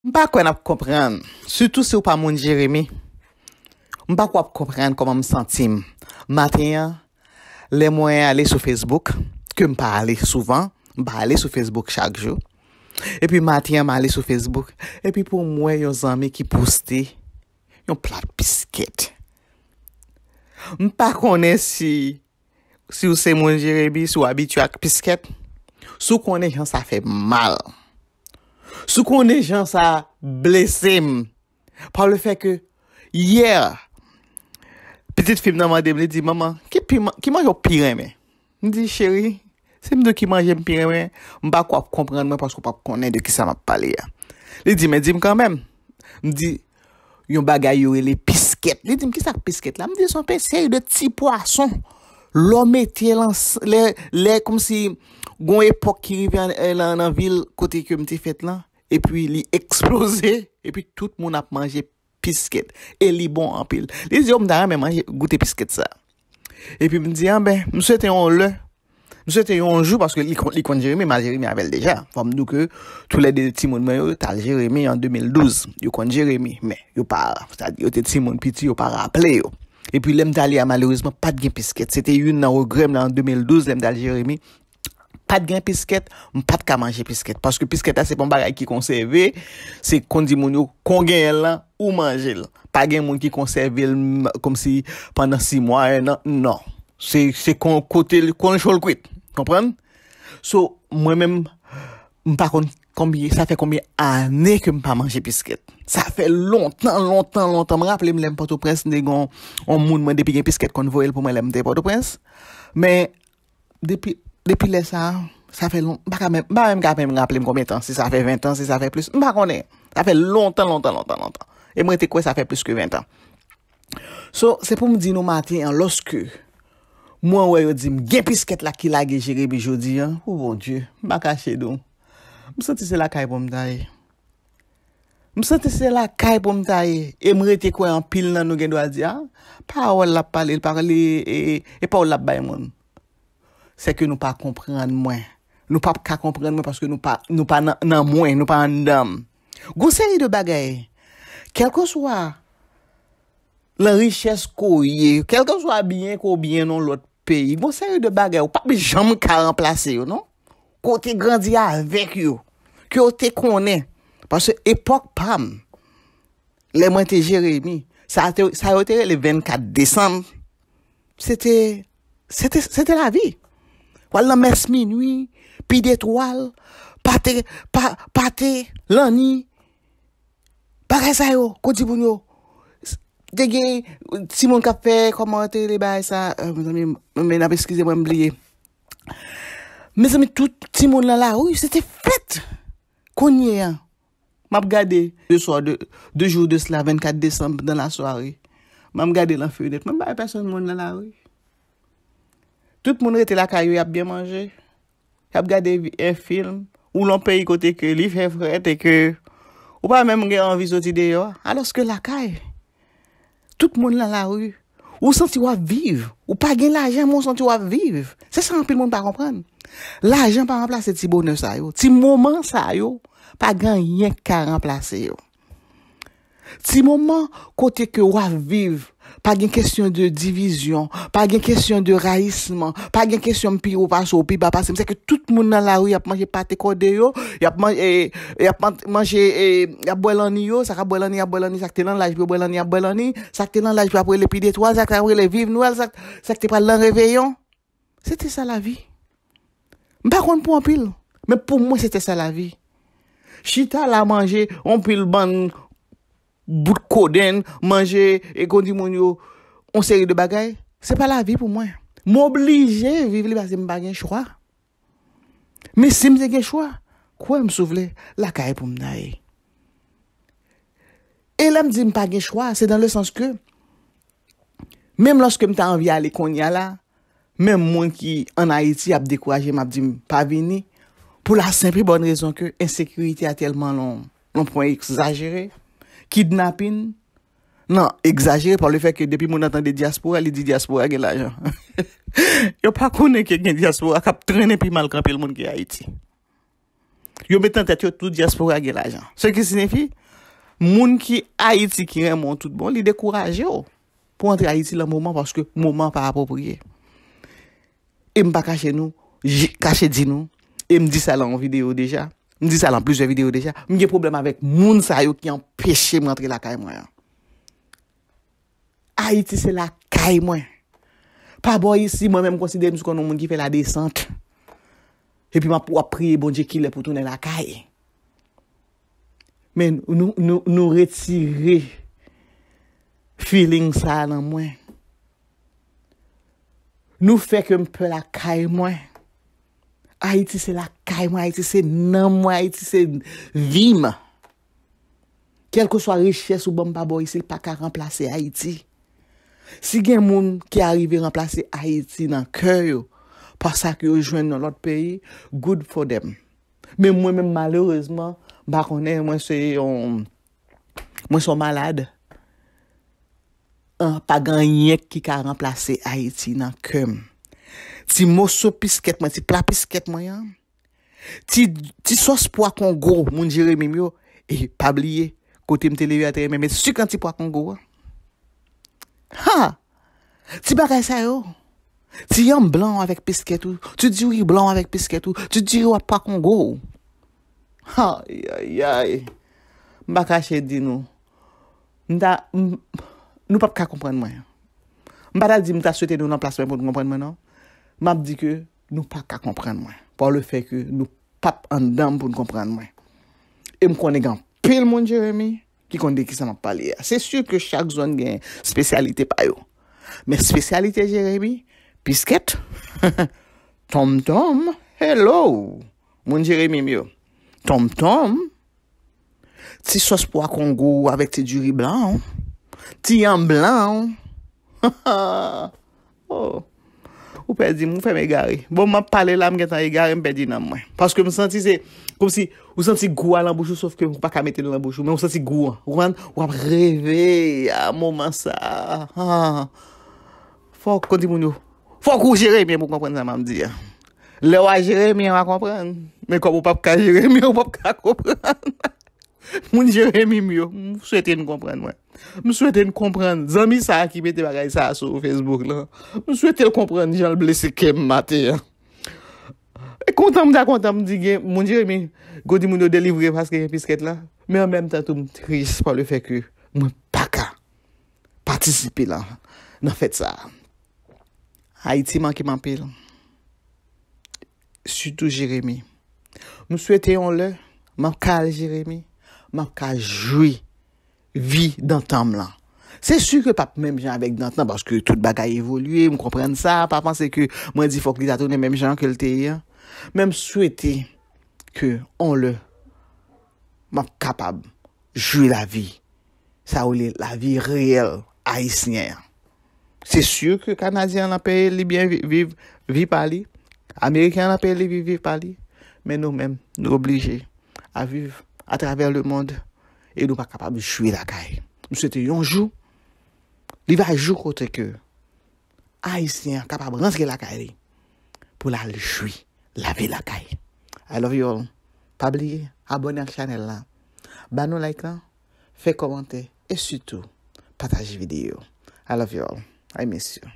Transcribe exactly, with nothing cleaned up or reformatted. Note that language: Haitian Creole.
M pa kwè n ap konprann, sitou si w pa moun Jeremi. M pa kwè w ap konprann kòman m santi m. Maten an, lè mwen ale sou Facebook, ke m pa ale souvan, m pa ale sou Facebook chak jou. Epi maten an, m ale sou Facebook, epi pou m wè yon zanmi ki poste yon plat piskèt. M pa konnen si, si w se moun Jeremi, si w abitye ak piskèt, si w konnen jan sa fè mal, si w konnen jan sa blese m, pa le fè ke yè, pitit fi m nan mande m, li di, "Manman, ki piman, ki manje w pi renmen?" M di, "Cheri, si m di w ki manje m pi renmen, m pa kwè w ap konprann mwen paske w p ap konnen de kisa m ap pale a." Li di, "Men di m kanmenm." M di, "Yon bagay yo rele piskèt." Li di m, "Kisa k piskèt la?" M di, "Se yon pe-, seri de ti pwason. Lè w mete l an, lè, lè kòmsi gon epòk ki rive an, nan, nan vil kote ke m te fèt lan, epi li eksploze, epi tout moun ap manje piskèt. E li bon anpil." Li di, "O, m ta renmen manje, goute piskèt sa." Epi m di, "Anben, m swete yon lè, m swete yon jou," paske li, kon- li konn Jeremi, m al Jeremi avè l deja. Fò m di w ke toulède timoun mwen yo t al Jeremi an de mil douz. Yo konn Jeremi, men yo pa, sa di, yo te timoun piti, yo pa raple yo. Epi lè m t ale a, malerezman, pa t gen piskèt. Se te youn nan regrè m nan an de mil douz, lè m t al Jeremi. Pa t gen piskèt, m pa t ka manje piskèt. Paske piskèt la, se pa yon bagay ki konsève, se kon di moun yo, kon genyen l lan, ou manje l. Pa gen moun ki konsève l m- kòmsi pandan sis mwa, en an, non. Se, se kon kote l, kon l cho l kwit. Konprann? So, mwen menm, m pa konn konbyen, sa fè konbyen ane ke m pa manje piskèt. Sa fè lontan, lontan, lontan. M raple m lè m Pòtoprens, m te gen yon, yon moun mwen depi gen piskèt konn voye l pou mwen lè m te Pòtoprens. Men, depi, depi lè sa, sa fè lon-, m pa ka menm, m pa menm ka menm raple m konbyen tan, si sa fè ven tan, si sa fè plis, m pa konnen. Sa fè lontan, lontan, lontan, lontan. E mwen te kwè sa fè plis ke ven tan. So, se pou m di nou maten an, lòske mwen wè yo di m gen piskèt la ki lage Jeremi jodi an, o Bondye, m pa kache di w. M santi se lakay pou m ta ye. M santi se lakay pou m ta ye. E m rete kwè anpil nan nou gen dwa di, a, pawòl l ap pale, l pa li, e, e pawòl l ap bay moun. Se ke nou pa konprann mwen. Nou p ap ka konprann mwen paske nou pa, nou pa nan, nan mwen, nou pa anndan m. Gon seri de bagay, kèlkeswa lan richès ke w ye, kèlkeswa byen ke w byen nan lòt peyi, gon seri de bagay ou p ap janm ka ranplase yo, non. Ke w te grandi avèk yo, ke w te konnen. Paske epòk pa m, lè mwen te Jeremi, sa te, sa yo te rele vennkat desanm, se te, se te, se te lavi. W al nan mès minwi, pi detwal, pate, pa, pate, lanni, bagay sa yo, kou di moun yo. S- Te gen timoun k ap fè, kòman te rele bagay sa, eh, mezanmi, men n ap eskize mwen, m bliye. Mezanmi, tout timoun lan lari, se te fèt. Kounye a, m ap gade, de swa, de, de jou de sela, vennkat desanm, dan la sware. M ap gade lan fenèt, mwen m pa wè pèsonn moun lan lari. Tout moun rete lakay yo, y ap byen manje. Y ap gade vi- en fim, ou lan peyi kote ke li fè frèt e ke ou pa menm gen anvi soti deyò a. Alòske lakay, tout moun lan lari. Ou santi w ap viv. Ou pa gen lajan, men ou santi w ap viv. Se sa anpil moun pa konprann. Lajan pa ranplase ti bonè sa yo. Ti moman sa yo, pa gen anyen k ka ranplase yo. Ti moman kote ke w ap viv, pa gen kesyon de divizyon, pa gen kesyon de rayisman, pa gen kesyon m pi wo pase w, pi ba pase m. Se ke tout moun nan lari, y ap manje pate kòde yo, y ap man- e, y ap man- manje, e, y ap bwè lanni yo, sa k ap bwè lanni, y ap bwè lanni, sa k te lan laj pou yo bwè lanni, y ap bwè lanni, sa k te lan laj pou y ap rele pi detwal, sa k ap rele viv Nwèl, sa, sa k te pral lan reveyon. Se te sa lavi. M pa konn pou anpil, men pou mwen, se te sa lavi. Chita la manje, anpil bann bout kodenn, manje, e kon di moun yo, yon seri de bagay, se pa lavi pou mwen. M oblije viv li paske m pa gen chwa. Men si m te gen chwa, kwè m si w vle, lakay pou m ta ye. E lè m di m pa gen chwa, se dan le sans ke, menm lòske m ta anvi ale kounye a la, menm moun ki ann Ayiti ap dekouraje m, ap di m pa vini, pou la senp e bòn rezon ke ensekirite a tèlman lon, lon pwen egzajere, kidnapin, nan egzajere, pa le fè ke depi moun nan tande dyaspora, li di dyaspora gen lajan. Yo pa konnen ke gen dyaspora k ap trennen pi mal ke anpil moun ki Ayiti. Yo met nan tèt yo tout dyaspora gen lajan. Se ki siyifi, moun ki Ayiti ki renmen w tout bon, li dekouraje w pou antre Ayiti nan moman paske moman pa apwopriye. E m pa kache nou, j- kache di nou, e m di sa nan yon videyo deja, m di sa nan plizyè videyo deja, m gen pwoblèm avèk moun sa yo ki anpeche m rantre lakay mwen an. Ayiti se lakay mwen. Pa bò isi, mwen menm konsidere m sou konn yon moun ki fè ladesant. Epi m ap w ap priye Bondye kilè pou tounen lakay. Men nou, nou, nou retire feeling sa a nan mwen. Nou fè ke m pè lakay mwen. Ayiti se lakay mwen, Ayiti se nanm mwen, Ayiti se vi m. Kèlkeswa richès ou ban m pa bò isi, l pa ka ranplase Ayiti. Si gen moun ki arive ranplase Ayiti nan kè yo, pa sa ke yo jwenn nan lòt peyi, good for them. Men mwen menm, malerezman, m pa konnen, mwen se yon, mwen se yon malad. An, pa gen anyen ki ka ranplase Ayiti nan kè m. Ti moso piskèt mwen, ti pla piskèt mwen an, ti, ti sòs pwa Kongo, moun Jeremi m yo, e pa bliye, kote m te leve a te renmen met sik nan ti pwa Kongo a. Ha! Ti bagay sa yo. Ti yanm blan w avèk piskèt ou, ti diri blan w avèk piskèt ou, ti diri w ak pwa Kongo w. Ay, ay, ay. M pa kache di nou. M ta, m, nou p ap ka konprann mwen. M pa ta di m ta swete nou nan plas mwen pou nou konprann mwen, non. M ap di ke nou pa ka konprann mwen. Pa le fè ke nou p ap anndan m pou n konprann mwen. E m konnen gen anpil moun, Jeremi, ki konn de kisa m ap pale a. Se si ke chak zòn gen espesyalite pa yo. Men espesyalite Jeremi, piskèt, tonmtonm, hello, moun Jeremi m yo. Tonmtonm, ti sòs pwa Kongo avèk ti diri blan, ti yanm blan. Oh. Ou pèdi m, ou fè m egare. Bon, m ap pale la, m gentan egare, m pèdi nanm mwen. Paske m santi se kòmsi ou santi gou a nan bouch ou, sòf ke ou pa ka mete l nan bouch ou, men ou santi gou an. Ou konprann? W ap reve a moman sa a. Ah. Fòk, kon di moun yo, fòk ou jere byen pou w konprann sa m ap di a. Lè w a jere byen, w a konprann. Men kòm ou p ap ka jere byen, ou p ap ka konprann. Moun Jeremi m yo, m swete n konprann mwen. M swete n konprann. Zanmi sa a ki mete bagay sa a sou Facebook lan, m swete l konprann jan l blese kè m maten an. E kontan m ta kontan m di gen moun Jeremi, gwo di moun yo delivre paske gen piskèt la. Men an menm tan tou m tris pa le fè ke mwen pa ka patisipe lan, nan fèt sa a. Ayiti manke m anpil. Sitou Jeremi. M swete yon lè, m ap ka al Jeremi, m ap ka jwi vi dantan m lan. Se si ke p ap menm jan avèk dantan, paske tout bagay evolye, m konprann sa, pa panse ke mwen di fòk li ta tounen menm jan ke l te ye an. Men m swete ke yon lè, m ap kapab jwi lavi. Sa yo rele lavi reyèl ayisyen an. Se si ke Kanadyen an nan peyi li byen vi- viv vi pa li, Ameriken an nan peyi li viv vi pa li, men nou menm, nou oblije a viv atravè lemonn e nou pa kapab jwi lakay. M swete yon jou, li va jou kote ke Ayisyen an kapab rantre lakay li pou l al jwi lavi lakay. I love you all. Pa bliye, abòne ak chanèl la. Ba nou like lan, fè kòmantè e sitou pataje videyo. I love you all. I miss you.